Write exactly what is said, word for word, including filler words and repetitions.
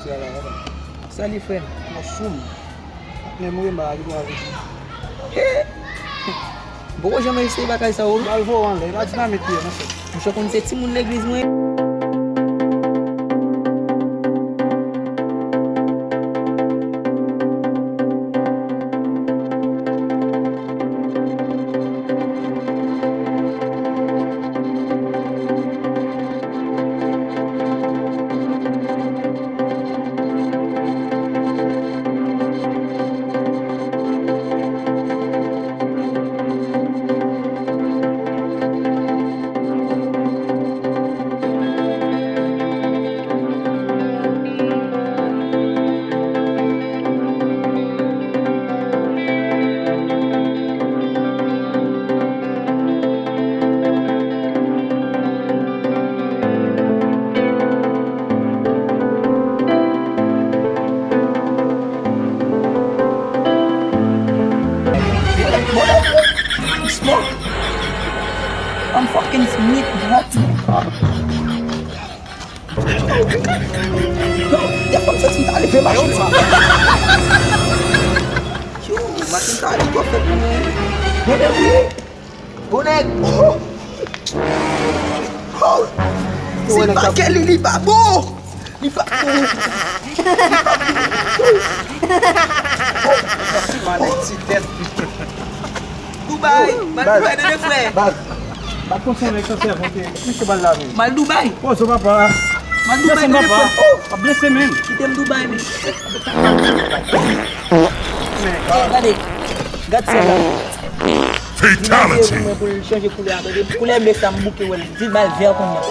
Salut, frè m. Mwen sou m. Patnè m wi, m pa gen pwoblèm avèk li. He! M poko janm eseye bagay sa yo. L al voye w anlè. E pa dinamit li ye, non, frè. Misye konn se timoun legliz mwen. Smoke. I'm fucking Smith, bro. Yo, dèfwa m santi m ta leve machin sa. Yo, machin sa li twò fèt pou mwen. Bon nèg wi. Bon nèg. Oh. Oh. Se pa ke li, li pa bon. Li pa bon. Machin manèg ti tèt. Dubai, m al Dubai tande frè. Baz. Bat konsa nèg sa sèvante. Mesye bal lave. M al Dubai. Pozo papa. M al Dubai tande frè. Oh, ap blese men. Kite m Dubai men. Gade. Gad sa la. Fatality. Mwen pou l chanje koulè a tande. Koulè ble sa m bouke wè l. Di l ba l vè kounye a.